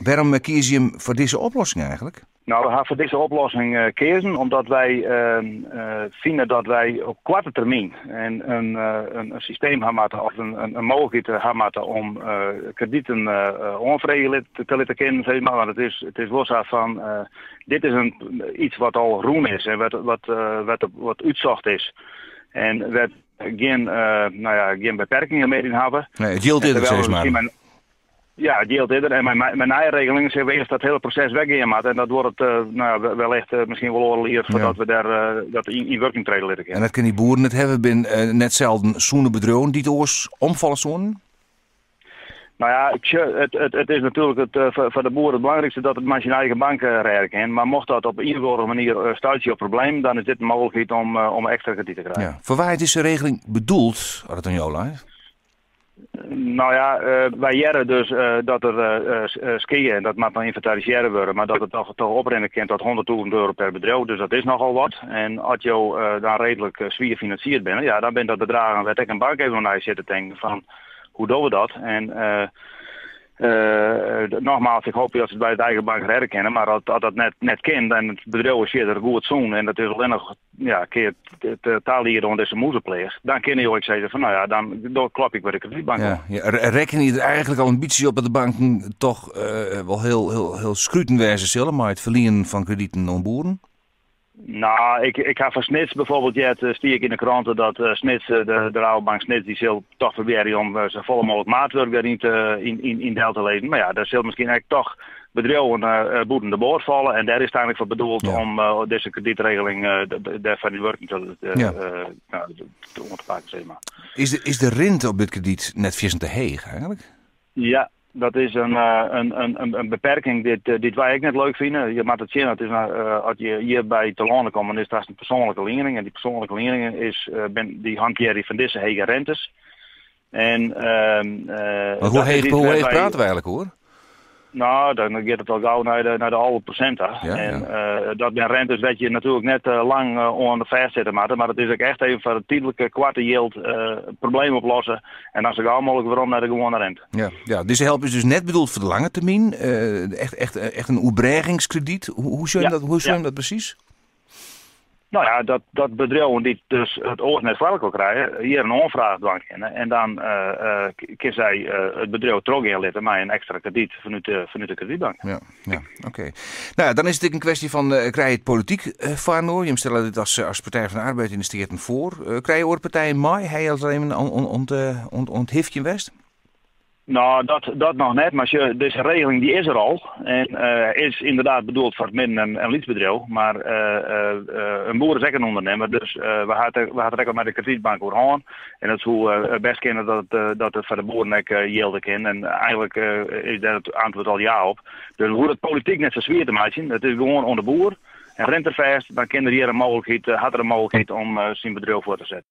Wêrom kieze jim foar dizze oplossing eigentlik? No, we ha foar dizze oplossing keazen omdat wy fine dat wy op koarte termyn in systeem ha moatte of in mooglikheid ha moatte om krediten oanfreegje te litte kinnen, sis mar. Want it is wol sa fan, dit is in, iets wat al rûn is en wat útsocht is en wêr't gjin, no ja, gjin beperkingen mear yn hawwe. Nee, it jild is der, sis mar. Ja, it jild is der. En mei nije regelingen sille we earst dat hiele proses wer gean moatte. En dat duorret no ja, wellicht miskien wol oardel jier foardat we dêr dat yn wurking trede litte kinne. En dat kinne dy boeren net hawwe, bin net selden sûne bedriuwen dy't oars omfalle soenen? No ja, ik sjoch, it is natuerlik it, foar de boer it belangrykste dat it mei syn eigen bank rêde kin. Mar mocht dat op ien of oare manier stuitsje op problemen, dan is dit in mooglikheid om ekstra kredyt te krijen. Ja. Foar wa is dizze regeling bedoeld, as it oan jo leit? No ja, wy hearre dus dat der skea, en dat moat noch ynventarisearre wurde, mar dat it toch oprinne kin tot 100.000 euro per bedriuw, dus dat is nochal wat. En as jo dan reedlik swier finansierd binne, ja, dan binne dat bedragen wêr't ek in bank even oer nei sit te tinken fan hoe dogge we dat? En nogmaals, ik hoopje dat se it by it eigen bank rêde kinne, mar as dat net kin, dan it bedriuw is fierder goed sûn en dat is allinnich ja, kear te taliede oan dizze mûzepleach, dan kinne jo ek sizze fan, no ja, dan klop ik by de kredytbank oan. Ja, rekkenje der eigentlik al in bytsje op dat de banken toch wol hiel, hiel, hiel skruten wêze sille mei it ferlienen fan krediten oan boeren? No, ik ha fan Snits bijvoorbeeld heard, stie ik yn de krante dat Snits, de Rabobank Snits, dy sil toch probearje om safolle mooglik maatwurk dêryn te, yn del te lizzen. Mar ja, dêr sil miskien ek toch bedriuwen bûten de boat falle en dêr is it eigentlik foar bedoeld om dizze kredytregeling dêrfoar yn wurking te, oan te pakken, sis mar. Is de rinte op dit kredyt net fierstente heech eigentlik? Ja, dat is in beperking dy't wy ek net leuk fine. Je moatte it sjen, it is, as je hjirby telâne komme, dan is it hast in persoanlike liening. En dy persoanlike lieningen is, bin, dy hantearje fan dizze hege rentes. En, Maar hoe dat is heech, iets hoe heech wêrby prate we eigentlik oer? No, dan giet it al gau nei de 11% ta. En dat binne rentes wêr't je natuerlik net lang oan fêstsitte moatte. Mar it is ek echt even foar it tydlike koarte jild it probleem oplosse. En dan sa gau mooglik werom nei de gewoane rente. Ja, ja, dizze help is dus net bedoeld foar de lange termyn. Echt in oerbrêgingskredyt. Hoe sjoch je dat, hoe sjoch je dat presys? No ja, dat bedriuwen dy't dus it oars net foar elkoar krije, hjir in oanfraach dwaan kinne. En dan kin sy it bedriuw trochgean litte mei in ekstra kredyt fanút de kredytbank. Ja, ja, oké. No ja, dan is it ek in kwestje fan krije je it polityk foarinoar. Jim stelle dit as Partij van de Arbeid yn de Steaten foar. Krije oare partijen mei? Ha je al even oan it hifkjen west? No, dat noch net, mar sjoch, dizze regeling dy is der al en is ynderdaad bedoeld foar it midden- en lytsbedriuw, mar in boer is ek in ûndernimmer, dus we ha it, we ha it der ek al mei de kredytbank oer hân en it soe bêst kinne dat it foar de boeren ek jilde kin en eigentlik is dêr it antwurd al ja op. Dus we hoege it polityk net sa swier te meitsjen, it is gewoan oan de boer en rint er fêst, dan kin er hjir in mooglikheid, hat er in mooglikheid om syn bedriuw fuort te setten.